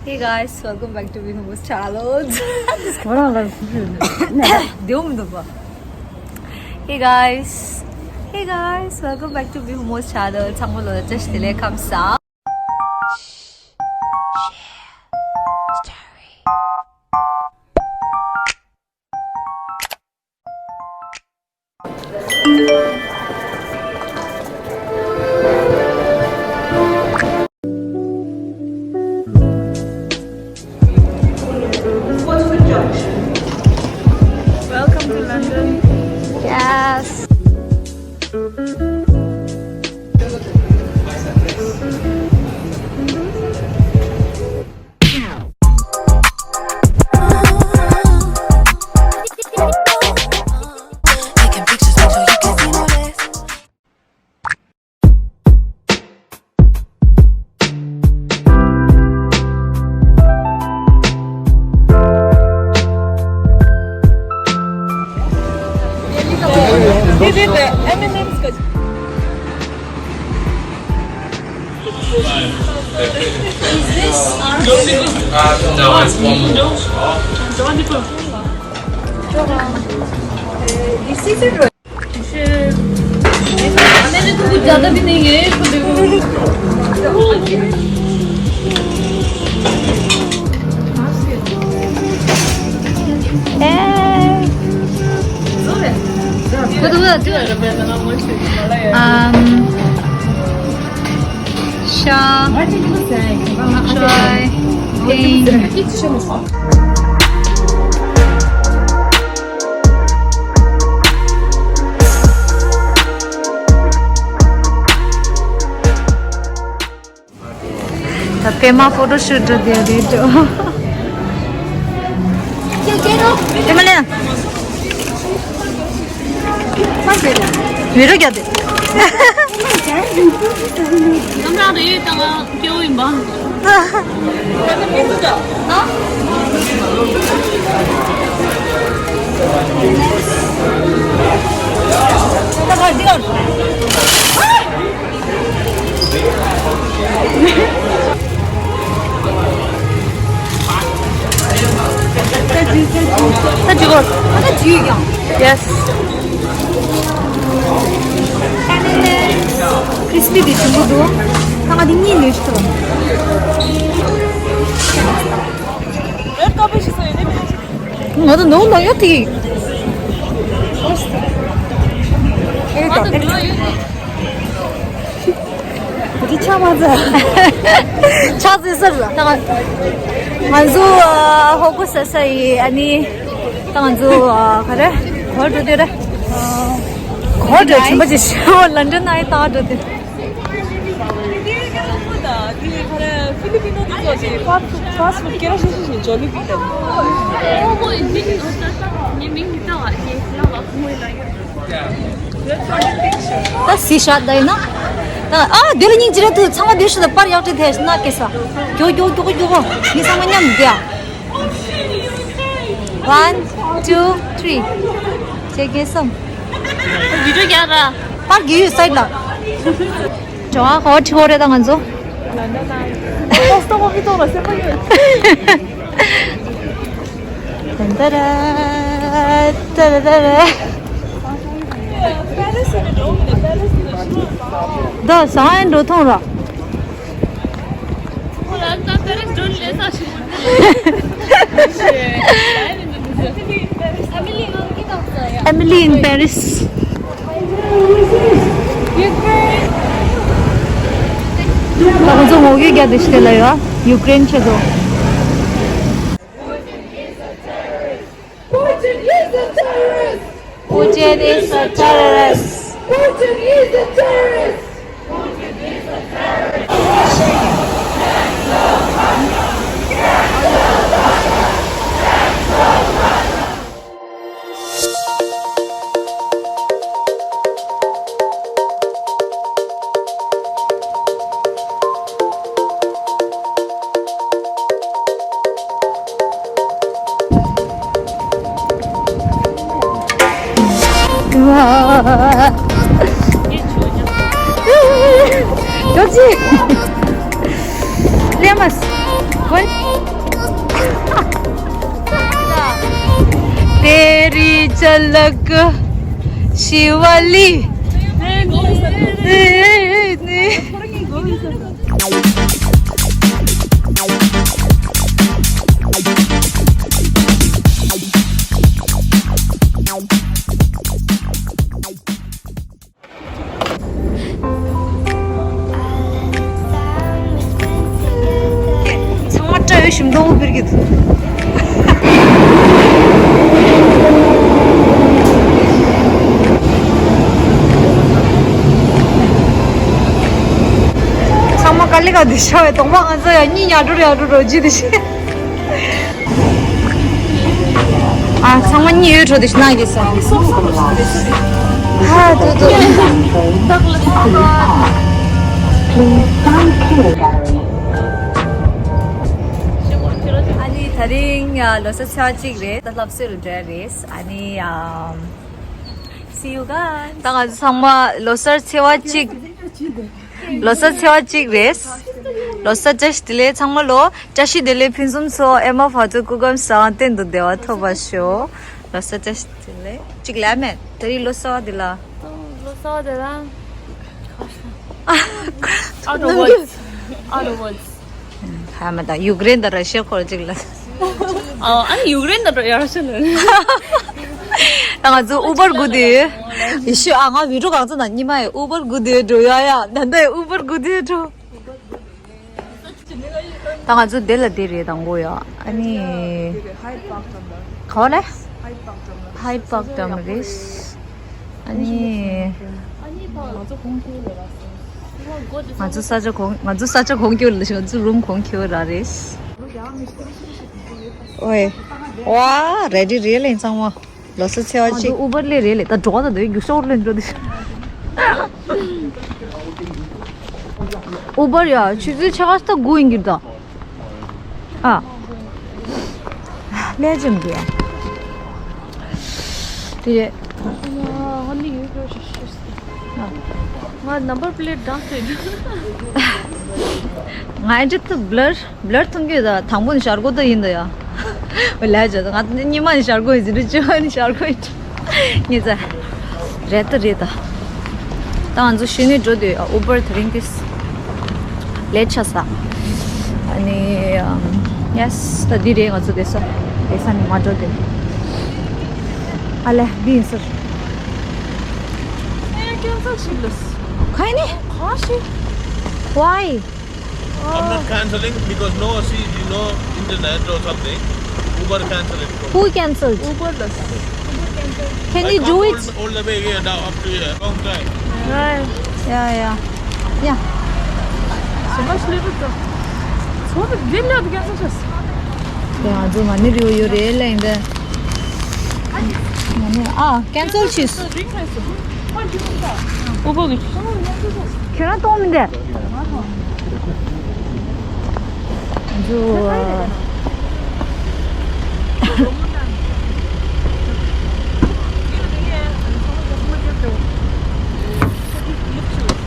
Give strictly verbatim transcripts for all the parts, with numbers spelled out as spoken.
Hey guys, welcome back to Bihumo's channel. What on earth? Hey guys. Hey guys, welcome back to Bihumo's channel. ཚང་མ་ལ་བཀྲ་ཤིས་བདེ་ལེགས། ཁམས་བཟང་། Welcome to London. Yes. Is this ours? Uh, no, it's one more. This is it. मैंने तो कुछ ज्यादा भी नहीं है, इसको देखो। Um, Sha, Joy, Dane. ད་པད་མ་ཕོ་ཊོ་ཤུཊ་འགྲོ་དེ་རེད་འགྲོ། པད་མ་ལེན། བི་ཌིའོ་རྒྱག་དེ། རྣམ་གྲངས་དེ་ཡོད་དང་སྐྱོ་བོ་ཡིན་པ། ད་འགྲིག་གོ། ད་འགྲིག་ཀྱང་། Yes. ཁྲིས་པི་དེ་ཆེན་པོ་འདུག་ད་ང་དེ་གཉིས་ལས་ཤི་ཐུབ། ང་ད་ནོར་ནོར་ཡོད་དེ། ཨེ་ད་ཨེ། འདི་ཆ་མ་ཚ། ཆ་ཚེ་སར་ལ། ད་ང་ཚོ་ཧོ་ཀོ་ས་ས་ཡི་ཨ་ནི། ད་ང་ཚོ་ག་རེ་གོ་འགྲོ་དེ་རེད། གོ་འགྲོ་ཆེན་པོ་ཅིག་ཤོ་ལན་ཌན་ཨའི་ལྟ་འགྲོ་དེ། ཕི་ལི་པི་ནོ་དེ་ཚོ་ཅིག་ཕ་ཕ་སི་ཕུཌ་སྐད་ར་ཤེས་ཤེས་ཤེས་འཇོ་ལུགས་དེ། ད་སི་ཤ་ད་ཡིན་ན། ད་ཨ་དེ་ལ་སྙིང་རྗེ་རེད་དུ་ཚང་མ་དེ་ཤུ་ད་པར་ཡག་ཅིག་ཐེ་ཤི་ན་སྐད་ས། མགྱོགས་མགྱོགས་མགྱོགས་མགྱོགས། ངས་ཚང་མ་མཉམ་དུ་བསྡད་ཨ། One, two, three. ཅེ་གེ་སམ། བི་ཌིའོ་རྒྱག་ར། པར་གི་ཡོད་སའིཌ་ལ། ཇོ་ཨ་ཧོ་ཁྲི་ཧོ་རེད་ད་ང་ཚོ། ལ་ན་ན། ཨོ་སྟོང་པ་མི་གཏོང་ར་སེམས་པ་ཡོད། ཏན་ཏ་ར། ཏ་ར་ཏ་ར། ད་ས་ཨན་འགྲོ་ཐོང་ར། Emily in Paris. ང་ཚོ་ངོ་རྒོལ་རྒྱག་དུས་ཤི་དེ་ལ་ཡོད། ཡུ་ཀེ་རེན་ཆེད་དུ། Putin is a terrorist! Putin is a terrorist! Putin is a terrorist! ཡོད་ཅི། ལེ་མ་སི། གོན། ལག་ཤི་ཝ་ལི། ཨེ་ཨེ་ཨེ་ནི། ཚང་མ་སྤྲ་བའི་ཞིམ་མདོག་འཕེར་གྱི་འདུག་ཚང་མ་དཀའ་ལས་ཁག་འདི་ཤོར་བའི་གདོང་པ་ང་ཚོ་ཡང་གཉིད་ཉལ་འགྲོ་ཡག་འགྲོ་རོགས་ཅི་འདི་ཤེས། ཨ། ཚང་མ་གཉིད་ཡོད་འགྲོ་དེ་ཤི་ན་གི་ས། ཧ་ཏུ་ཏུ། ཨ་ནི་དེ་རིང་ལོ་གསར་ཚེས་པ་གཅིག་རེད། ད་ལྷ་ས་རུ་འགྲོ་ཡ་རེད། ཨ་ནི་ཨམ། See you guys. ད་ང་ཚོ་ཚང་མ་ལོ་གསར་ཚེས་པ་གཅིག་ལོ་གསར་ཚེས་པ་གཅིག་རེད། ལོ་གསར་བཀྲ་ཤིས་བདེ་ལེགས་ཚང་མ་ལོ། བཀྲ་ཤིས་བདེ་ལེགས་ཕུན་སུམ་ཚོགས། ཨེ་མ་བར་དུ་སྐུ་ཁམས་བཟང་། གཏན་དུ་བདེ་བ་ཐོབ་པར་ཤོག་ལོ་གསར་བཀྲ་ཤིས་བདེ་ལེགས། གཅིག་ལབ་མེད། དེ་རིང་ལོ་གསར་བ་འདི་ལ། ལོ་གསར་བ་དེ་ལ། Out of words. Out of words. ཧ་མ་ད་ཡུཀ་རེན་དང་ར་ཤི་ཡ་སྐོར་གཅིག་ལ། ཨ་ཨ་ནི་ཡུཀ་རེན་དང་ར་ཤི་ཡ་ལ། ད་ང་ཚོ་ཨུ་བར་སྒུག་དེ། ཡེ་ཤུ་ཨ་ང་བི་ཌི་ཡོ་གང་ཚོད་ན་ཉི་མ་ཡི་ཨུ་བར་སྒུག་དེ་འགྲོ་ཡ་ཡ་ད་ལྟ་ཡི་ཨུ་བར་སྒུག་དེ་འགྲོ། ད་ང་ཚོ་དེ་ལ་དེ་རེད་དང་པོ་ཡ། ཨ་ནི། ག་བ་ལས། ཧའེ་པར་ཌམ་རེད། ཨ་ནི། ང་ཚོ་ས་ཆ་གོང་ང་ཚོ་ས་ཆ་གོང་ཁེ་པོ་ལ་ང་ཚོ་རུམ་གོང་ཁེ་པོ་ར་རེད། ཨོའེ། ཝ། རེ་ཌི་རེད་ལེ་ཚང་མ། ལོ་གསར་ཚེས་པ་གཅིག་ཨུ་བར་ལས་རེད་ལེ། ད་འགྲོ་བ་ད་འདོད་རྒྱུ་ཤོར་ལེན་འགྲོ་དེ། ཨུ་བར་ཡ་ཆུ་ཚོད་ཕྱེད་ཀ་ད་དགུ་ཡིན་གྱི་ད། ཨ། ལས་ཅན་གྱི་ཡ། དེ་རེད། ང་ནམ་བར་པི་ལེ་ཊི་ཌམ་བྱས། ང་འདྲི་ཐུབ་བླར། བླར་ཐུང་གི་ད་དང་པོ་ནི་ཤར་སྒོ་ད་ཡིན་ད་ཡ། ལས་བྱ་ད་ང་གཉིས་མ་ནི་ཤར་སྒོ་ཡིན་ཟེར་དུས་བཅུ་པ་ནི་ཤར་སྒོ་ཡིན། ངེད་ཚ། རེད་ད་རེད་ད། ད་ང་ཚོ་གཞི་ནས་འགྲོ་དུས་ཨུ་བར་དེ་རིང་ཏིས། ལེ་ཊི་ཆགས་ས། ཨ་ནི། ཡེ་སི། ད་འདི་རེད་ང་ཚོ་བསྡད་ས། བསྡད་ས་ནས་མ་འགྲོ་དེ། ཨ་ལེ་འདི་ཡིན་ཟེར། ཨེ་ཀན་སལ་ཞིག་ལ། ག་ཡིན་ནི། ག་ཞིག Why? I'm not canceling because no, see, you know, internet or something. Uber cancel it. Who cancelled? Uber does. Can you do it? All, all the way here now up to here. Long time. Right. Yeah, yeah. Yeah. So much little. So the bill of cancel. Yeah, do money do you really in the. Ah, cancel cheese. Uber. ཁྱོད་རང་གཏོང་མི་འདྲ། འཇུ།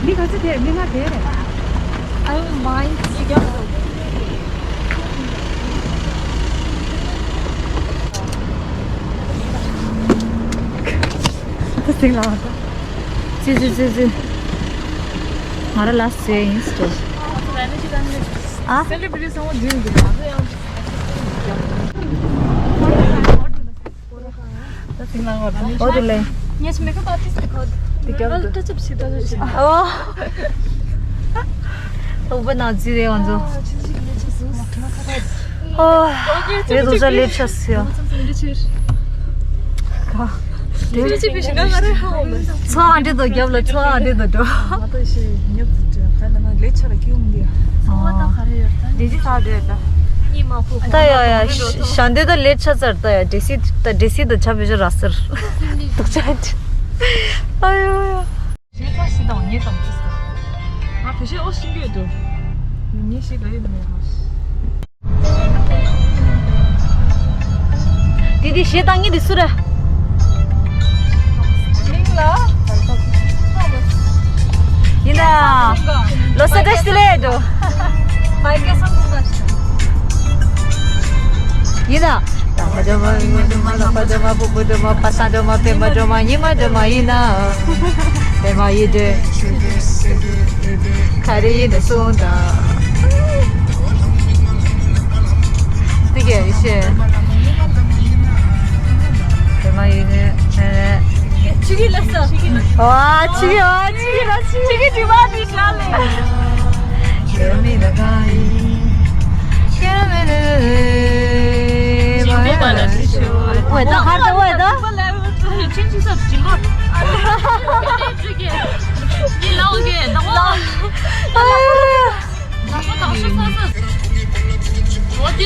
མི་ག་ཚོད་དེ་མི་ལྔ་དེ་རེད། I don't mind. ཙི་ཙི་ཙི་ཙི། ང་ར་ལ་སེ་ཡིན་སྟོ། ཨ། ཨོ་དེ་ལེ། ངས་མེག་ཨབ་ཨར་ཊིསི་ཁོ། དེ་ག་ལ་ཏ་ཅབ་ཞིག་ཏ་ཅབ་ཞིག་ཨོ། ཨོ་བ་ན་ཛི་རེ་ཝང་ཛོ། ཨོ། རེ་དོ་ཅ་ལེབ་ཤ་སི་ཡ། ཚོ་ཨ་འདྲེ་དོ་རྒྱབ་ལ་ཚོ་ཨ་འདྲེ་དོ་འགྲོ། ལེ་ཆ་ར་ཀིའུ་མི་འདི་ཡ། ཨོ། ད་ག་རེ་ཡོད་ད། ལེ་ཆ་ད་རེད་ད། གཉིས་མ་ཕུག་ད་ཡ་ཡ་ཤ་འདི་ད་ལེ་ཆ་ཚར་ད་ཡ་ཌེ་སི་ད་ཌེ་སི་ད་ཆ་བེ་ཤ་ར་སར། དུག་ཆ་ཨ་ཡོ་ཡ། ཞེས་ཚ་ཞིག་དང་ངེད་དང་ཅིས་ཀ་ང་བེ་ཤ་ཨོ་ཤིང་གི་འདུག་ངེད་ཞིག་ལ་ཡོད་མེད་ཧ། དེ་དེ་ཞེ་དང་ངེད་དེ་སུ་ར། ཡིན་ད། ལོ་སར་བཀྲ་ཤིས་བདེ་ལེགས་འགྲོ། ཡིན་ད། མ་འགྲོ་མ་མ་འགྲོ་མ་ལག་པ་འགྲོ་མ་སྤུ་གུ་འགྲོ་མ་པ་སངས་འགྲོ་མ་པད་མ་འགྲོ་མ་ཉི་མ་འགྲོ་མ་ཡིན་ན། པད་མ་ཡི་འགྲོས། ག་རེ་ཡིན་ན་གསུངས་དང་། དེ་གས་ཤེས། པད་མ་ཡི་འགྲོས། ཆུ་གི་ལ་ས། ཨ་ཆུ་གི་ཨ་ཆུ་གི་ལ་ཆུ་གི་དྲི་བ་དེ་ཤ་ལེ། ཝེ་ད་ཧར་ད་ཝེ་ད།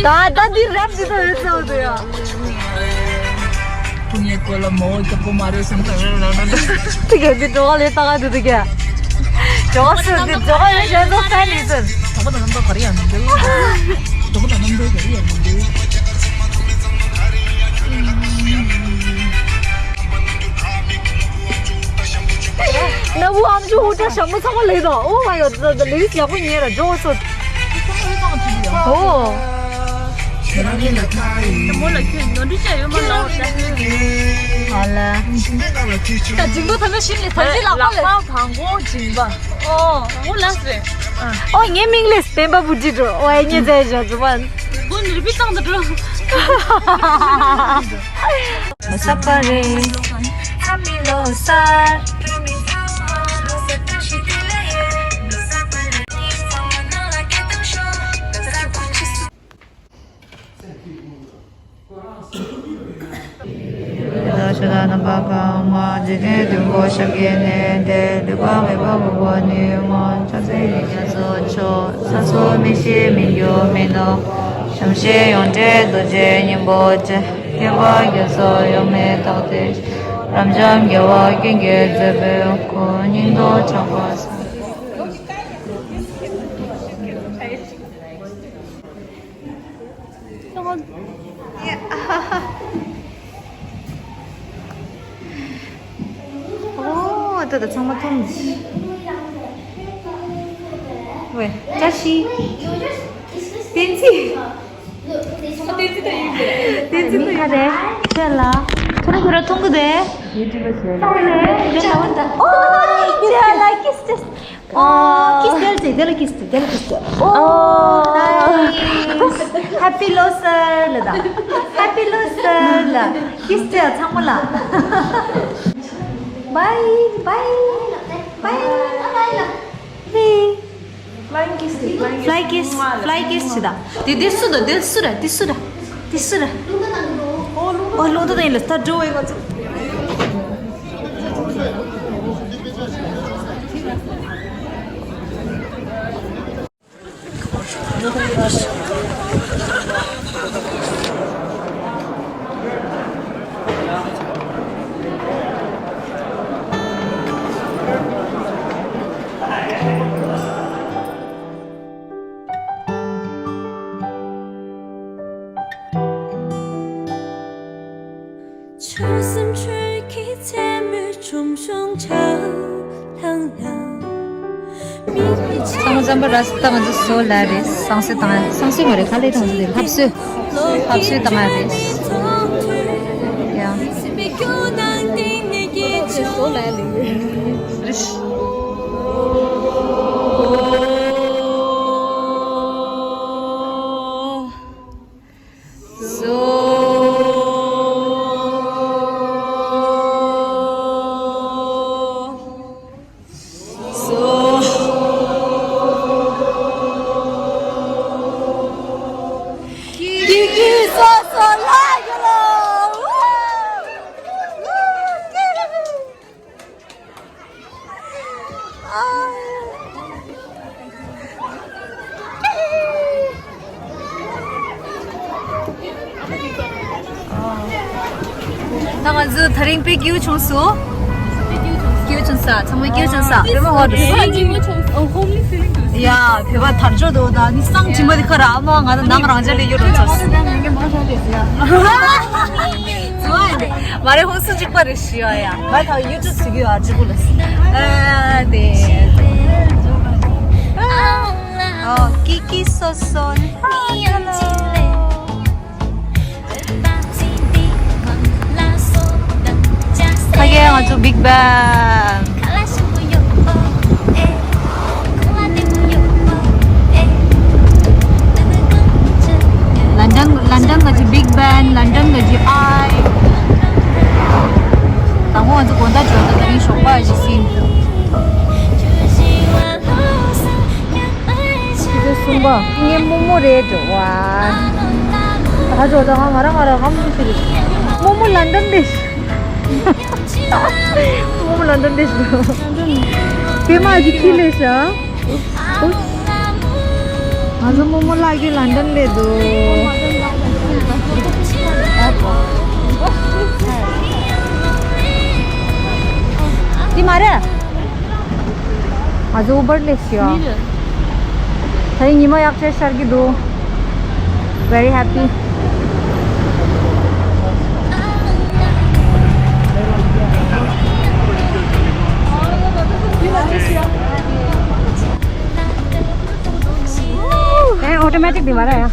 ད་ད་འདི་རབ་འདི་ད་ཡོད་ཚོད་འདུག་ཡ། ཕུང་ཡེ་ཀོ་ལ་མོ་ཀ་པོ་མ་རེ་སམ་ལ་ལ་ལ་ལ། དེ་ག་འདི་འགྲོ་བ་ལས་ལྟ་ག་འདུག་དེ་ག་འགྲོ་བ་སུ་འདི་འགྲོ་བ་ཡོད་ཤེས་ཚོ་ཕན་ལི་ཚོད། གྲོགས་པོ་དང་རྣམ་རྟོག་ག་རེ་ཡང་མི་འདུག་གྲོགས་པོ་དང་རྣམ་རྟོག་ག་རེ་ཡང་མི་འདུག་ན་བུ་ཨམ་ཅོག་ཨུ་ཏྲ་ཞྭ་མོ་ཚང་མ་ལེགས་དང་། Oh my god, the, the lyrics ཡག་པོ་ཉན་ར་འགྲོ་སོ། ཨོ། ཁྱེད་རང་ལ་ཁ་ཡིན། ད་མོ་ལ་ཁྱོད་ནོར་འཁྲུལ་བྱས་ཡོད་མ་ལོག་ད། ཨ་ལ། ད་འཇིགས་པ་ཐ་ན་ཤིན་ལས་ཐམས་ཅད་ལག་པ་ལས། ལག་པ་དང་པོ་འཇིགས་པ། ཨོ། དང་པོ་ལས་རེད། ཨོ་ངའི་མིང་ལས་བསྟན་པ་བུ་འདྲི་འགྲོ། ཨོ་ཨེ་ཉེ་ཛའི་ཞག་ཛུ་བན། མགོ་ནི་རི་པི་བཏང་དུ་འགྲོ། ས་པ་རེད། Happy ལོ་གསར། ད་ཤ་ད་ནམ་པ་གང་མ་འཇིག་རྟེན་དུས་འཁོར་ཞབས་ཀྱི་གནས་དེ། ལུས་པ་མེད་པ་འགུགས་པ་ནི་མ། ཕྱག་འཚལ་རིགས་ཀྱི་ཚོགས་མཆོག་ས་སོགས་མི་ཤེས་མི་འགྱུར་མི་ནོར། བྱམས་ཤིང་ཡོངས་བསྐྲད་རྡོ་རྗེ་སྙིང་པོ་ཆེ། མཁས་པ་རྒྱ་མཚོ་གཡོ་མེད་རྟག་སྟོང་། རབ་འབྱམས་རྒྱལ་བ་ཀུན་གྱི་མཛད་པའི་སྐུ། སྙིང་ཐུབ་དྲག་པོ་གསལ། ཨོ། ད་ད་ཚང་མ་མཐོང་། ཝེ། བཀྲ་ཤིས། བསྟན་འཛིན། བསྟན་འཛིན་ད་ཡིན་པས། བསྟན་འཛིན་ད་ཡིན་པས། ཁྱེད་ལ། ཁྱེད་ལ་ཁྱེད་རང་མཐོང་གི་དེ། ཡུ་ཊུབ་པར་ཟེར་ལ། ཁྱེད་ལ་ཝེ་ད། ཨོ། ཁྱེད་ལ་ཀིས་ཏེ། ཨོ། ཀིས་དེ་ལ་ཙེ། དེ་ལ་ཀིས་ཏེ། དེ་ལ་ཀིས་ཏེ། ཨོ། ཨོ། ནའིས། ཧེ་པི་ལོ་གསར་ལ་ད། ཧེ་པི་ལོ་གསར་ལ། ཀིས་ཏེ་ཚང་མ་ལ། བའི་བའི་བའི་བའི། Flying kiss, flying kiss. Flying kiss, flying kiss ཞིག་དང་། དེ་དེ་སུ་དང་དེ་སུ་ར་དེ་སུ་ར་དེ་སུ་ར། ཨོ་རླུང་རྟ་དང་ཡིན་ལ་ད་འགྲོ་བའི་ང་ཚོ། ཆོལ་གསུམ་ཆོས་ཀྱི་མཚན་སྨོད་ཆུང་ཆུང་ཆགས་ལྷང་ལྷང་། མི་མི་ཚང་མ་འཛོམས་པ་ར་སི་ཏ། ང་ཚོ་བཟོ་ལ་རེད། བསང་གསོལ་བཏང་ཡ། བསང་གསོལ་མ་རེད། ག་ལེ་བཏང་ཚོ་དེ་ལྷ་གསོལ། ལྷ་གསོལ་བཏང་ཡ་རེད། ཡ། བཟོ་ལ་རེད། ད་ང་ཚོ་དེ་རིང་དཔེ་སྐྱིད་པོ་བྱུང་སོང་། སྐྱིད་པོ་བྱུང་ས། ཚང་མ་སྐྱིད་པོ་བྱུང་ས། དཔེ་མ་ཧོ་དུ་ཡ། བོད་པ་དར་ལྕོག་འདུག་ད་ནི་སང་ཇི་མ་དེ་ཁ་ར་ཨ་མ་ང་ད་ནང་རང་ཅག་ལས་ཡོད་རུང་ཚོ། མ་རེད། ཧོ་སུ་གཅིག་པ་རེད་ཤི་ཡ་ཡ། ང་ད་ཡུ་ཊུབ་ཟིག་གི་ཨ་ཅི་པོ་ལ། ཨ་དེ། ཨོ་ཀི་ཀི་སོ་སོ་ལ། ཨ་ཡ་ལ། Bang. London, London ག་ཅི་Big Ben, London ག་ཅི་Eye. དང་པོ་ང་ཚོ་དགོང་དག་འབྱོར་ད་ད་རིང་ཞོགས་པ་ཞིག་ཟིན། ཆུ་ཚོད་གསུམ་པ། ངའི་རྨོ་མོ་རེད་འགྲོ་བ། ད་འགྲོ་ད་ང་ང་རང་ང་རང་ཧམ་ཞིག་རེད། རྨོ་མོ་ལན་ཌན་རེད། རྨོ་མོ་ལན་ཌན་རེད་འགྲོ། པད་མ་ཅིག་ཁྱི་ལས་ཤ། ང་ཚོ་རྨོ་མོ་ལགས་ཀྱི་ལན་ཌན་ལས་འདུག་འདི་མ་རེད། ང་ཚོ་ཨུ་བར་ལས་ཤི་ཡོད། ད་རིང་ཉི་མ་ཡག་ཆེ་ཤར་གྱི་འདུག Very happy. ཨེ། ཨོ་ཊོ་མེ་ཊིག་འདི་མ་རེད་ཡ།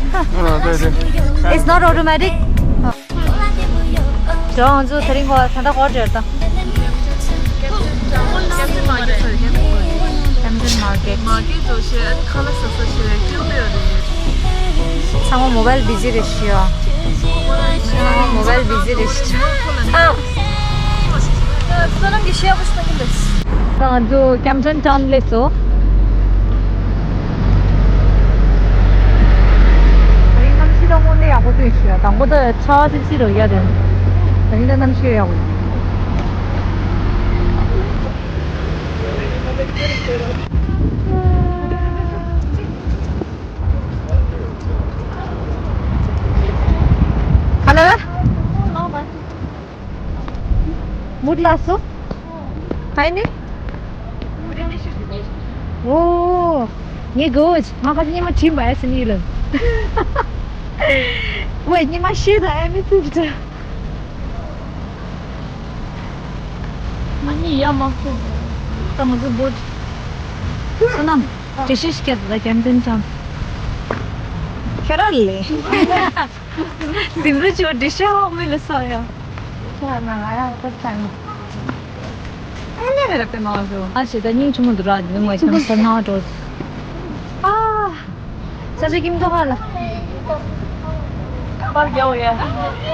It's not automatic. འགྲོ། ང་ཚོ་དེ་རིང་གོ་ད་ལྟ་གོ་བྲེལ་ད། Camden Market. ཚང་མ་མོ་བལ་བི་ཛི་རེད་ཤི་ཡོ། ཚང་མ་མོ་བལ་བི་ཛི་རེད་ཤི། ཨ། ང་ཚོ་Camden Town སླེབས་སོང་། ད་རིང་གནམ་གཤིས་ད་དངོས་གནས་ཡག་པོ་ཐོན་ཤག་དང་པོ་ད་ཆར་པ་ཙི་ཙི་རུ་ཡོད་དེ། ད་རིང་ད་གནམ་གཤིས་ཡག་པོ་ཡོད། Hello. མུར་ལ་སོ། ཧའི་ནི། ཨོ། ངས་གོ་ང་ཁ་ཉི་མ་ཁྲིམ་པ་ཡ་སི་ནི་ལ། ཝེ་ཉི་མ་ཤེས་ད་ཨེ་མི་ཐུབ་ད། ཨ་ནི་ཡ་མ་ཁུ། ད་མ་གི་བོད། སོ་ནམ། དྲི་ཤིས་སྐད་ད་ཀན་ཏན་ཅང་། ཁྱེད་རང་ལས། དིམ་རུ་ཅོ་དྲི་ཤ་ཧོག་མི་ལ་སོ་ཡ། ཁྱེད་ང་ཡ་ཁོ་ཚང་། ཨ་ནེ་རེ་པེ་མ་བཟོ། ཨ་ཞེ་ད་སྙིང་ཆུང་མོ་འདུག་ར་ནི་ངོ་ཅང་ས་ན་འགྲོ། ཨ། ས་ཆ་ཀིམ་ཏོ་ཧ་ལ། པར་རྒྱག་ཡ།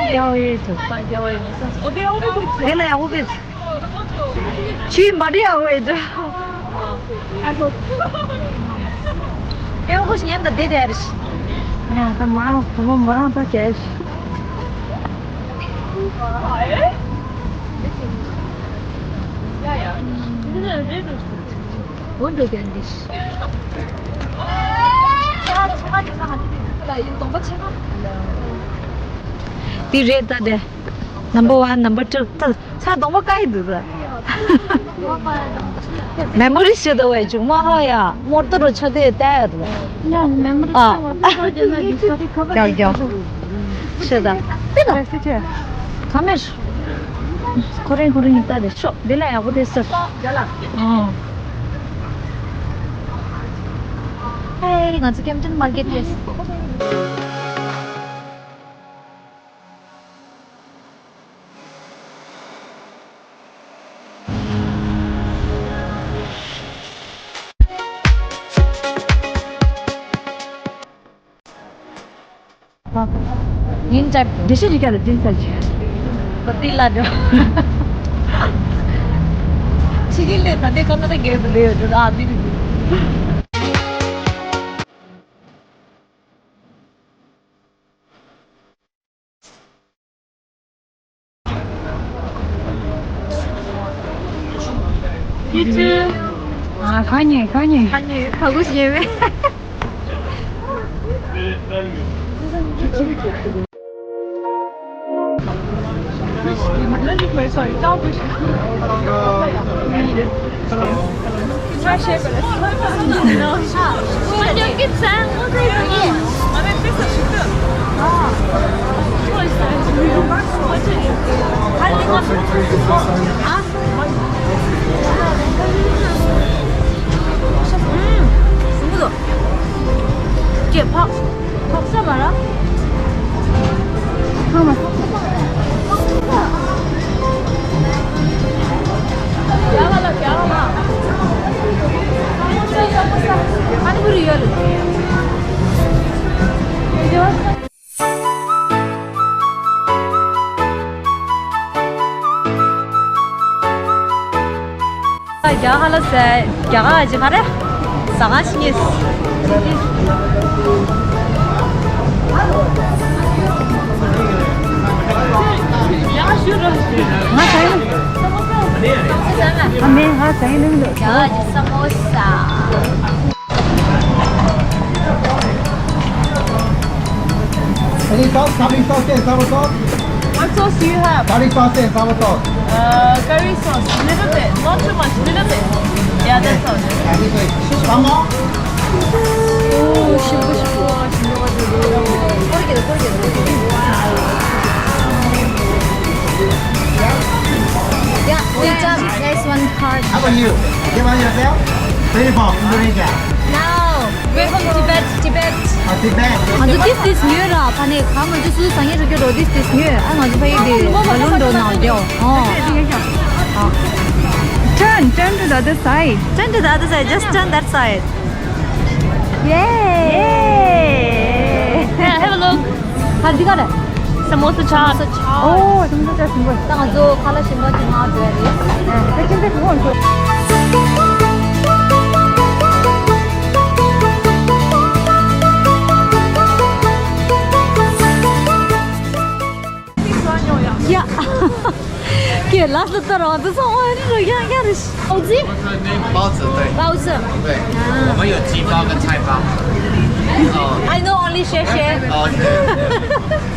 རྒྱག་ཡ་ཚོ། པར་རྒྱག་ཡ་ས། ཨོ་དེ་ཨོ་དེ། དེ་ལ་ཡ་ཧུ་པེ། ཆི་མ་དེ་ཡ་ཧུ་ཨེ་ད། ཨེ་ཧུ་ཤི་ཉན་ད་དེ་དེ་རེ་ཤི། ཡ་ད་མ་རང་ཁོ་མོ་མ་རང་ད་ཅེ་ཤི། ཡ་ཡ། འོན་ཏེ་ཀན་ཌིཤ། འདི་རེད་ད་དེ། Number one, number two. ད་ཚ་གདོང་པ་ཀ་ཡི་འདུག་ད། མེ་མོ་རི་ཞིག་ད་བས་བྱུང་མ་ཧ་ཡ། མོར་ཏོ་རུ་ཆ་དེ་ལྟ་ཡ་འདུག་ཡ་མེ་མོ་རི་ཨ། ཞིག་ད་བས་ད་རྒྱག་རྒྱག་ཤི་ད། ད་ད་ད། ཁ་མེར། ཁོ་རེ་ཁོ་རེ་ཡིན་ད་དེ་ཤོག་འདི་ལ་ཡག་པོ་དེ་ཟེར། ཨོ། ཧེ། ང་ཚོ་ཀེམ་ཏན་མར་ཀེཊ་ལས། ཡིན་ཅག་འདི་ཤི་ཡི་ག་ལ་འཛིན་ས་ཅི། པ་ཏི་ལ་འགྲོ། ཕྱི་རྒྱལ་ལས་ད་ལྟའི་ཀ་ན་ད་རྒྱལ་དུ་ལས་ཡོད་འགྲོ་ཨ་མི་རི། ཡིད་ཆེས། ཨ་ཁ་ཉེ་ཁ་ཉེ། ཁ་ཉེ་ཁ་གུ་ཞེ་བས། རྒྱ་གར་ལ་ཟེར། རྒྱ་གར་ཅི་ཕ་རེ། ཟ་ཁང་ཕྱི་ཉིས། ང་ཟ་ཡིན། ཨ་མེ་ང་ཟ་ཡིན་ནམ་འདུག་རྒྱ་གར་ས་མོ་ས། Any sauce? Curry sauce and sour sauce? What sauce do you have? Curry sauce and sour sauce. Uh, curry sauce, little bit, not too much, little bit. Yeah, that's all. Yeah, this way. Some more? 오, 싱거워, 싱거워, 싱거워가지고. Yeah, we just, there's one card. How about you? Give us yourself? Where you from? Indonesia? No, we're from Tibet, Tibet. Oh, Tibet. ང་ཚོ་ཏིས་ཏིས་ཉོས་ར། ཕ་ནས་གང་ང་ཚོ་སུ་ཟ་ཉེ་རུ་སྐྱོ་རོ། ཏིས་ཏིས་ཉོས། ཨ་ང་ཚོ་ཕ་ཡི་དེ་བ་ལུན་འགྲོ་ནང་རྒྱོ། ཨོ། Turn, turn to the other side. Turn to the other side. Just turn that side. Yay! Yay! Have a look. ཧ་འདི་ག་རེད། Samosa chaat. ཨོ་samosa chaat ཞིམ་པོ། ད་ང་ཚོ་ཁ་ལག་ཞིམ་པོ་ཅིག་མངགས་བྱས་རེད། ཨ་ད་ཁྱིམ་པའི་བུ་ང་ཚོ། ཡ། ཀྱེ་ལ་སུ་ཏར་བ་དུ་སོང་བ་རི་རུ་ཡ་ཡ་རི་ཤི། 包子。包子，对。包子。对，啊。我们有鸡包跟菜包。哦。I know only 谢谢。哦，OK。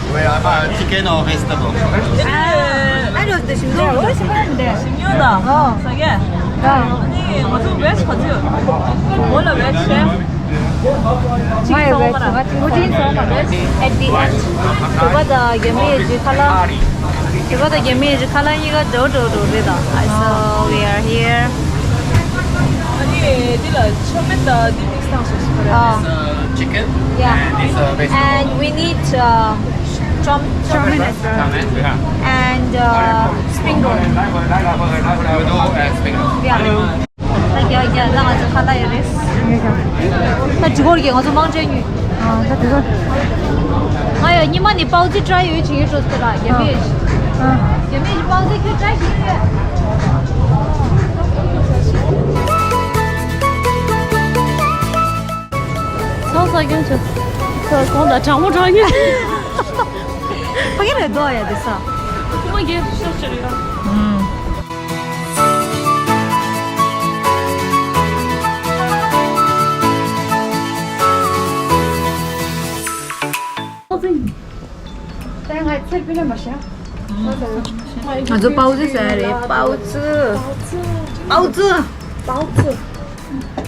We have uh, chicken or vegetable? ཨ་ཨ་རོ་དེ་ཞིམ་ཏོང་། ཞིམ་ཡོད་ད། ཨོ། ས་གེ། ཨ་ནི་ང་ཚོ་veg་ག་ཚོད་ཡོད། ང་ལ་veg་chef། ང་ཡི་veg། ང་གཅིག་པོ་ཅིག་ཡིན་སོང་ང་veg། At the end བོད་པ་དང་རྒྱ་མི་ཡི་ཁ་ལག་བོད་པ་དང་རྒྱ་མི་ཡི་ཁ་ལག་གཉིས་ཀ་འགྲོ་འགྲོ་འགྲོ་རེད་ད། I so we are here. ཨ་ནི་འདི་ལ་ཆོ་མེད་ད་འདི་mix་བཏང་སོང་ཟེར་གི་རེད། ཨ། Chicken. Yeah. And it's a vegetable. And we need uh, chow chow mein as well. Chow mein, yeah. And uh, spring roll. Noodle and spring roll. Yeah. ད་རྒྱ་རྒྱ་ད་ང་ཚོ་ཁ་ལག་ཡོད་རེད། ད་འགྲིག་གོ་རྒྱ་ང་ཚོ་མང་ཆེ་ཉུས། ཨ་ད་དེ་ག་ང་ཡ་ཉི་མ་ནི་པའོ་ཙི་try་ཡོད་བྱེད་ཡོད་འགྲོ་ཟེར་ལ་རྒྱ་མི་ཡོད། ཨ། རྒྱ་མི་ཡོད་པའོ་ཙི་ཁྱོད་try་བྱེད་ཡོད། ཚོགས་ས་སྐྱོན་ཆེ། ཚོགས་གོང་དང་གྲང་མོ་གྲང་ཉུལ། ཕ་གི་རེད་དོ་ཡ་དེ་ས། ཁུ་མ་གེ་ཤོ་ཤོ་ཡ། ཨུམ། ང་ཚོ་པའོ་ཙི་ཟ་ཡ་རེད། པའོ་ཙི། པའོ་ཙི། པའོ་ཙི།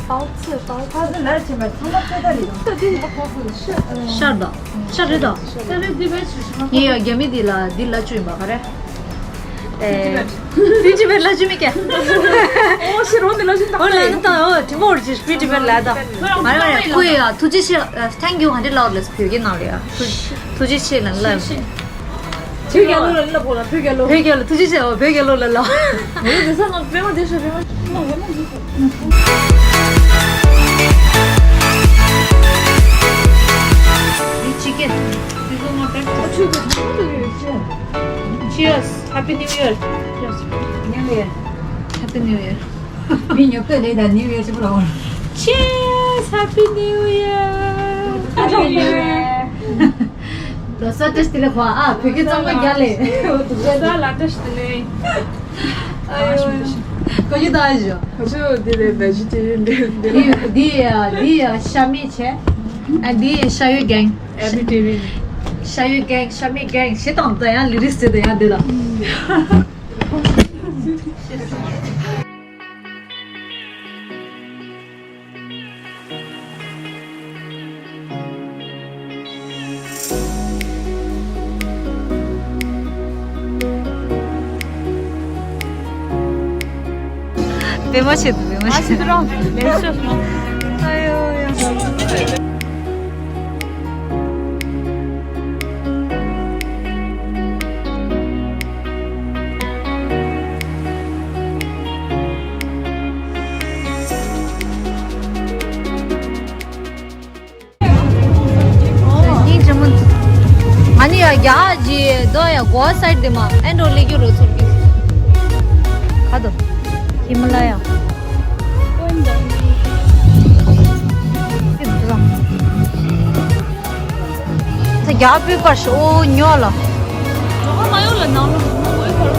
པའོ་ཙི། པའོ་ཙི་ལ་ཆེན་པ་ཚང་མ་ཚོད་ལྟ་རེད། ཤར་དང་། ཤར་རེད་དང་། ཤར་རེད་དང་། ངས་ཡང་རྒྱ་མི་འདི་ལ་འདི་ལ་བཅུ་ཡིན་པ་ག་རེ། ཨེ། ཕི་ཇི་བེད་ལ་བཅུ་མི་སྐད། ཨོ་ཤི་རོ་འདི་ལ་བཅུ་ད། ཨོ་ལ་ནི་ད་ཨོ་དྲི་མོ་རེ་ཕི་ཇི་བེད་ལ་ད། མ་རེད་མ་རེད། ཁོ་ཡ་ཐུགས་རྗེ་ཆེ། Thank you ག་འདྲ་ལབ་ལས་བོད་སྐད་ནང་ལ་ཡ། ཐུགས་རྗེ་ཆེ་ལ་ལབ། བོད་རྒྱལ་ལོ་ལ་ལབ་དགོས་ལ། བོད་རྒྱལ་ལོ། བོད་རྒྱལ་ལོ། ཐུགས་རྗེ་ཆེ། བོད་རྒྱལ་ལོ་ལ་ལབ། ང་ཚོ་དེ་ས་ང་པད་མ་དེ་ཤོད་པད་མ་ང་པད་མ་དེ་ཤོད། This chicken. This is not bad. ཨ་ཆུ་གི་ཆུ་གི་ཡོད་ཅེ། Cheers. Happy New Year. Cheers. New Year. Happy New Year. མི་ཉོབ་ཏོ་ལེ་ད་New Year་ཅི་པོ་ལ་འོང་། Cheers. Happy New Year. Happy New Year. ལོ་གསར་བཀྲ་ཤིས་བདེ་ལེགས་གོ་ཨ། བོད་སྐད་གཙང་མ་རྒྱག་ལེ། ལོ་གསར་ལ་བཀྲ་ཤིས་བདེ་ལེགས། ཨ་ཡོ། ཁོ་ཡི་ད་ཞོ། ཁོ་ཚོ་འདི་ལས་vegetarian་འདི་འདི་ལ། འདི་འདི་ཡ་འདི་ཡ་ཤ་མེད་བྱས། ཨ་འདི་ཤ་ཡོད་གེང་། Vegetarian། ཤ་ཡོད་གེང་ཤ་མེད་གེང་ཞེ་དང་ད་ཡང་lyrics་དེ་ད་ཡང་འདི་ལ། བེ་མ་ཆེ་དུ་བེ་མ་ཆེ་དུ་རང་ལེ་ཤོ་ཤོ། ཨ་ཡོ་ཡོ། སྙིང་རྗེ་མོ། ང་ནི་ཡ་རྒྱ་ཇི་དོ་ཡ་གོ་སའིད་དེ་མ་ཨེ་འགྲོ་ལེ་རྒྱུ་རོ་ཚུར་གི་ཁ་དོ་ཧི་མ་ལ་ཡ། རྒྱ་སྤོས་པར་ཤོ་ཉོ་ལ། གྲོགས་མ་ཡོང་ལ་ནང་ལ་མོ་འོད་ཁར།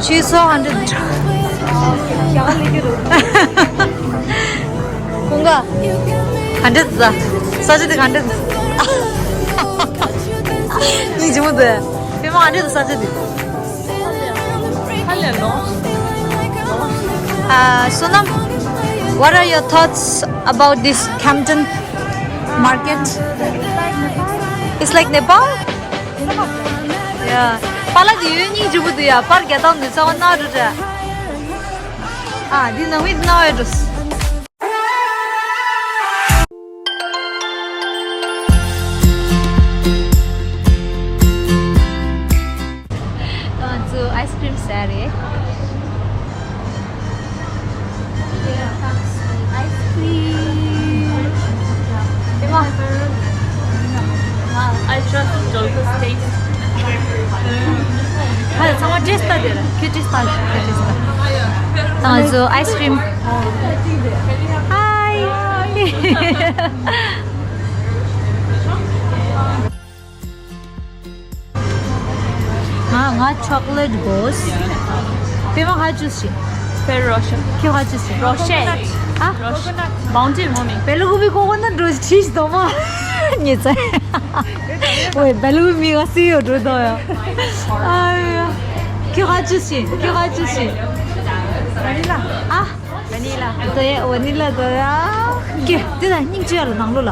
She saw hundred. Kunga. Hundred za. Saja de hundred. Ni jumu de. Pema hundred saja de. Uh, Sonam, what are your thoughts about this Camden market? It's like Nepal? Yeah. པཱ་ལགས་འདི་ཡོད་སྙིང་རྗེ་པོ་འདུག་ཡ། པར་རྒྱག་སྟངས་འདི་རྩ་བ་ནོར་འགྲོ་འདྲ། ཨ། འདི་ནང་མི་འདི་ནོར་འགྲོ། ང་ཚོ་ཨའི་སི་ཀྲིམ་ཟ་རེད། Ice cream. I trust Jolko's taste. ཧ་ཚང་མ་ཏེས་ཊི་ལྟ་དེ་ར། ཁྱོད་ཏེས་ཊི་ལྟ། ཁྱོད་ཏེས་ཊི་ལྟ། ད་ང་ཚོ་ཨའི་སི་ཀྲིམ། Hi. ང་ང་ཆོག་ལེཊ་དགོས། པད་མ་ཁ་ཅུས་ཤིག Ferrero Rocher. ཁྱོད་ཁ་ཅུས་ཤིག Rocher. ཨ། Rocher. Bounty ངོ་མི། བེ་ལ་ཀུ་པི་ཀོ་ཀོ་ནཊ་འགྲོ་ཁྲིས་དོ་མ། ཉེ་ཚེ། ཝེ་བེ་ལ་ཀུ་པི་མི་ག་སི་ཡོད་འགྲོ་དོ་ཡ། ཨ་ཡ། ཁྱོད་ཁ་ཅུས་ཤིག་ཁྱོད་ཁ་ཅུས་ཤིག་ཨ། Vanilla. དེ་ཝ་ནི་ལ་དེ་ཡ། ཀེ་དེ་ལ་སྙིང་རྗེ་ཡ་ལ་ནང་ལོགས་ལ།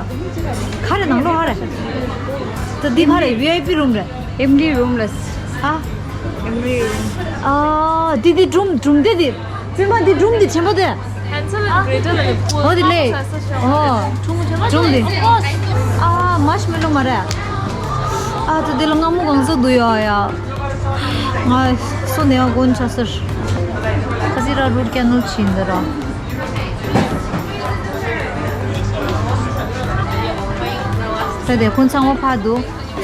ག་རེ་ནང་ལོགས་ག་རེ། དེ་འདི་ག་རེ་ཝི་ཨའི་པི་རུམ་རེད། ཨེམ་ཌི་རུམ་ལ། ཨ། ཨེམ་ཌི་རུམ། ཨ། འདི་འདི་སྒྲུང་སྒྲུང་དེ་འདི། ཙི་མ་འདི་སྒྲུང་འདི་ཆེན་པོ་དེ། Pencil and grater ལ་ཡོད། ཨོ་དེ་ལས། ཨོ། སྒྲུང་འདི། ཨ། མར་ཤི་མེ་ལོ་མ་རེད། ཨ། དེ་འདི་ལ་སྔ་མོ་གང་ཟག་འདུག་ཡ་ཡ། ང་སོ་ནས་ཡང་དགོན་ཆ་སར། ཁ་སི་ར་རུར་ཀྱ་ནུར་ཕྱིན་འདི་ར། ད་དེ་ཁོང་ཚང་མ་ཕར་འདུག་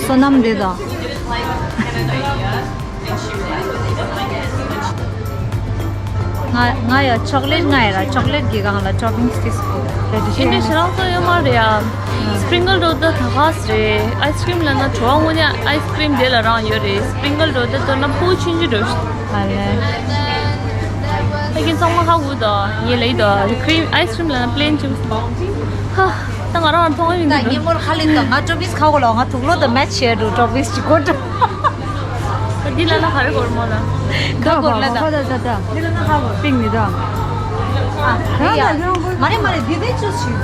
སོ་ནམ་འདི་དང་། ང་ང་ཡ་ཆོག་ལེཊ་ང་ཡ་ར་ཆོག་ལེཊ་གི་སྒང་ལ་ཊོ་པིང་སི་ཏིས་གོ། དེ་འདྲ་ཞེ་དྲག་ཚོ་ཡོད་མ་རེད་ཡ། སི་པི་རིང་རོལ་ད་ད་ག་ཟེ་རེད། ཨའི་སི་ཀི་རིམ་ལབ་ན་བྲོ་བ་དངོས་གནས་ཨའི་སི་ཀི་རིམ་དེ་ལ་རང་ཡོད་རེད། སི་པི་རིང་རོལ་ད་ད་ན་ཕུ་ཆུན་ཆུ་འགྲོ་ཞིག་ཨ་ལེ། ཨ་ཀིན་ཚང་མ་ཧ་གོ་ད་ངས་ལབ་ཡི་ད་ཀི་རིམ་ཨའི་སི་ཀི་རིམ་ལབ་ན་པི་ལེན་ཅིག་ཧ། ད་ང་རང་མཐོང་ཡོང་གི་ད་འདུག་ཉིན་མོར་ཁ་ལེན་དང་ང་ཊོ་པིང་སི་ཁ་གོ་ལ་ང་དུག་ལོག་དང་མེ་ཆི་བྱས་འགྲོ་ཊོ་པིང་སི་ཅིག་གོ་འགྲོ། འདི་ལ་ན་ག་རེ་གོར་མོ་ལ། ག་གོར་ལ་ད། ད་ད་ད་ད། འདི་ལ་ན་ག་གོར། པིང་ནི་ད། ཨ། རེད་ཡ། མ་རེད་མ་རེད་འདི་དེ་ཅུ་ཞིག་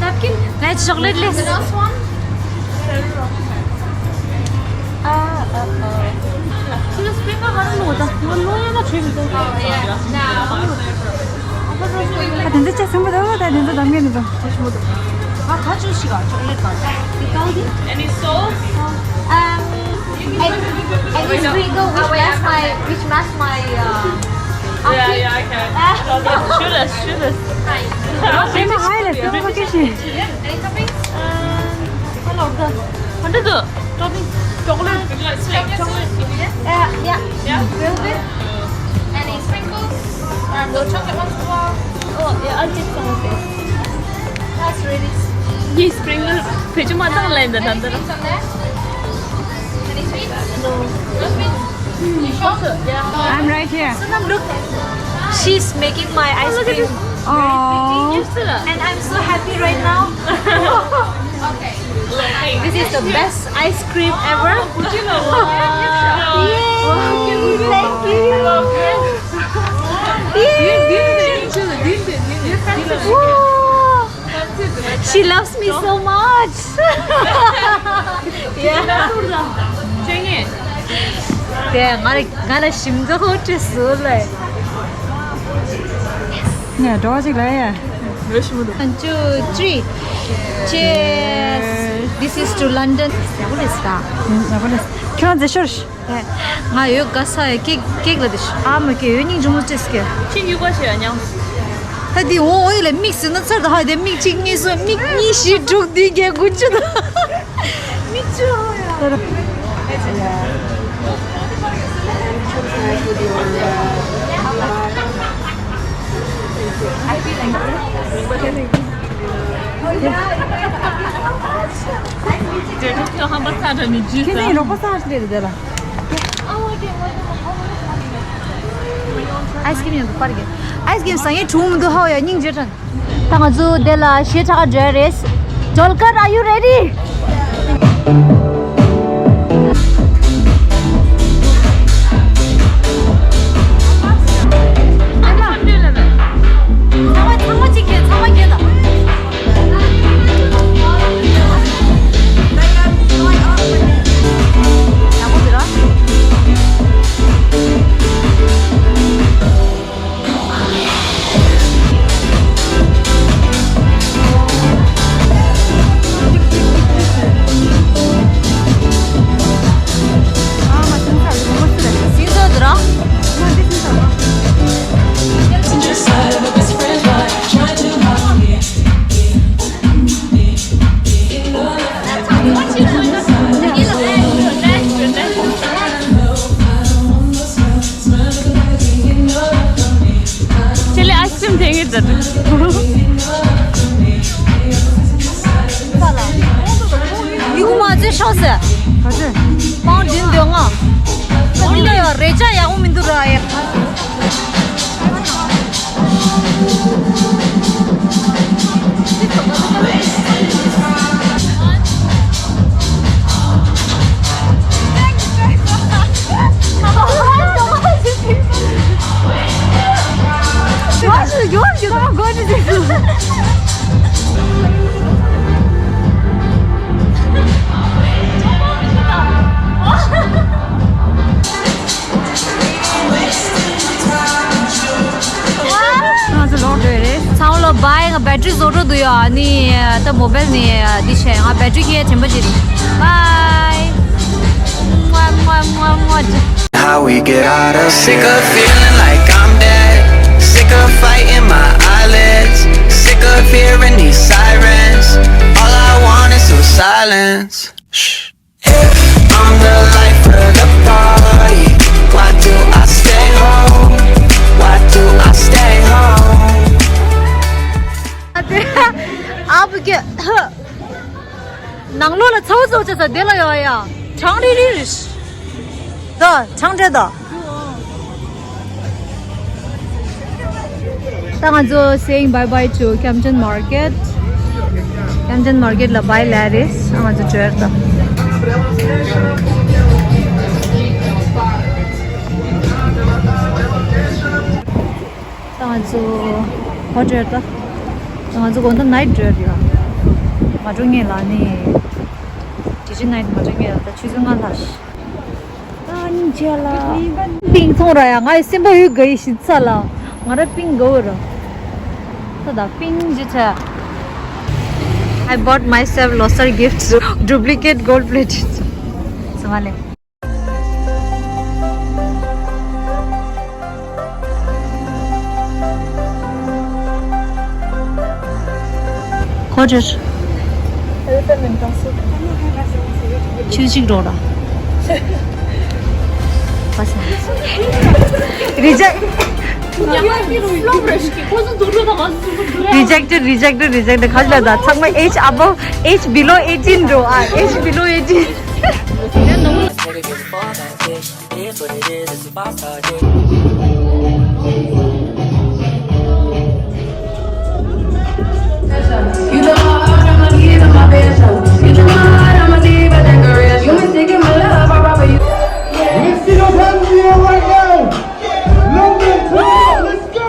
ནེབ་ཀིན། ང་ཆོག་ལེཊ་ལེས། ཨ་ཨ་ཨ། ཁྱོད་སྤེན་པ་ག་རེ་ལོ་ད། ང་ལོ་ཡ་ན་བྲོས་མི་འདུག་ཨ་དེ་ཚོ་ཅག་སེམས་པ་དང་ད་དེ་ཚོ་དམ་ངེས་ནི་དང་ཁོ་ཆུ་མོ་དང་། ང་ཁ་ཆུ་ཞིག་ཨ་ཆོག་ལེ་དང་། Any sauce? Um, any, any sprinkle which match my, which match my, uh, outfit? Yeah, yeah, I can. Shoot us, shoot us. Hi. Hi, let's go vacation. Any toppings? Um, hello, the. What is the topping? Chocolate. Chocolate. Uh, yeah. Yeah. Velvet. Any sprinkles? Um, the chocolate ones as well. Oh, yeah, I'll take some of this. That's really sweet. Yes, sprinkle. Picture mata online da tanda. Any sweets on there? Any sweets? No. No sweets? You sure? Yeah. I'm right here. Sonam, look. She's making my ice cream. Oh, look at this. Aww. And I'm so happy right now. Okay. This is the best ice cream ever. Yay! Thank you. Yay! Woo! She loves me so much. Yeah. དེ་ང་ལ་ང་ལ་ཞིམ་ཚ་ཧོ་ཏྲེ་སུ་ལེ། ནས་འགྲོ་བ་ཅིག་ལ་ཡ། One, two, three. Cheers. This is to London. ཡག་པོ་རེད་ད། ཡག་པོ་རེད། ཁྱོད་རང་མཛེས་ཤོར། ང་ཡོད་ག་ས་ཡ་ཀེག་ཀེག་ལ་དེ་ཤ་ཨ་མ་ཀེ་ཡོད་སྙིང་རྗེ་མོ་ཅེས་ཀེ། ཁྱི་ཉུག་པ་ཞེས་ཡ་ཉང་། ད་དེ་འོ་འོ་ཡི་ལ་མིག་ཟིན་ན་ཚར་ད་ཧ་དེ་མིག་གཅིག་གཉིས་གསུམ་མིག་གཉིས་བཞི་དྲུག་བདུན་བརྒྱད་དགུ་བཅུ་དང་། མིག་བཅུ་ཧོ་ཡ། ཁྱེད་ཚོའི་རོགས་པ་སངས་ལས་དེ་ལ། ཨའི་སི་ཀྲིམ་ཡང་འདུག་པར་གྱི། ཨའི་སི་ཀྲིམ་ཟ་ཡས་བྱུང་མི་འདུག་ཧའོ་ཡ་སྙིང་རྗེ་དྲན། ད་ང་ཚོ་དེ་ལ་ཞེ་དྲག་འགྲོ་ཡ་རེད། ཌོལ་ཀར། Are you ready? ཚང་མ་ཚང་མ་གཅིག་གྱེར། ཚང་མ་གྱེར་དང་། ཡག་པོ་འདུག་ར། ཆེ་ལེ་ཨའི་སི་ཀྲིམ་ཐེངས་ཡོད་ད། ཡི་གུ་མ་ཚོས་ཤོག་ཟེར། ག་ཚོད། པའོན་བདུན་དོན་ལྔ། ད་འདི་འདྲ་ཡོད་རེ་ཅག་ཡག་པོ་མི་འདུག་ར་ཡ། ང་ཚོ་ལོག་འགྲོ་ཡི་རེད། ཚང་མ་ལོ་བྷའི། ང་བེ་ཊི་རི་རྫོགས་འགྲོ་འདུག་ཡ། ཨ་ནི་ད་མོ་བེལ་ནས་འདི་བྱས། ང་བེ་ཊི་རི་ཁྱེར་དྲན་པ་ཅིག་རེད། བྷའི། མ་མ་མ་མ། How we get out of here? Sick of feeling like I'm dead. Sick of fighting my eyelids. Sick of hearing these sirens. All I want is some silence. Shh. If I'm the life of the party, why do I stay home? Why do I stay home? ཨ་བུ་ཀེ། ནང་ལོགས་ལ་ཚ་བོ་ཚ་བོ་ཅོ་ས་དེ་ལ་ཡོད་ཡ། གྲང་རི་རི་རི། ད་གྲང་འདྲེ་ད། ད་ང་ཚོ་saying bye bye to Camden Market. Camden Market ལ་བྷའི་ལབ་རེད། ད་ང་ཚོ་འགྲོ་ཡ་ད། ད་ང་ཚོ་ག་པར་འགྲོ་ཡ་ད། ད་ང་ཚོ་དགོང་དག་ནའིཊ་འགྲོ་ཡ་རེད་ཡ། མ་འགྲོ་ངེས་ལ་ནི། དེ་རིང་ནའིཊ་མ་འགྲོ་ངེས་ལ། ད་ཆུ་ཚོད་ལྔ་ལྷག་ཤི། ཨ་ནི་ཇ་ལ། པིང་ཚོང་ར་ཡ། ང་ཡི་སེམས་པ་ཡོད་དགའ་ཡི་ཤི་ཚ་ལ། ང་ར་པིང་དགའ་བོ་ར། ད་ད་པིང་ཇི་ཆ། I bought myself Losar gifts, duplicate gold plated. ས་མ་ལེ། ཁོ་ཅར། ཆུ་ཅིག་འགྲོ་ར། པ་ས། རི་ཇེག། Rejected, rejected, rejected. ག་ཅི་ལ་ད་ཚང་མ་age above, age below eighteen འགྲོ་ཨ། Age below eighteen. It is what it is, it's a five-star dish. You know how hard I'ma give in my bedroom. You know how hard I'ma leave a decoration. You mistaken my love, I rob you. Let's get up out of here right now. London, let's go.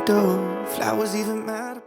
do? Flowers even matter?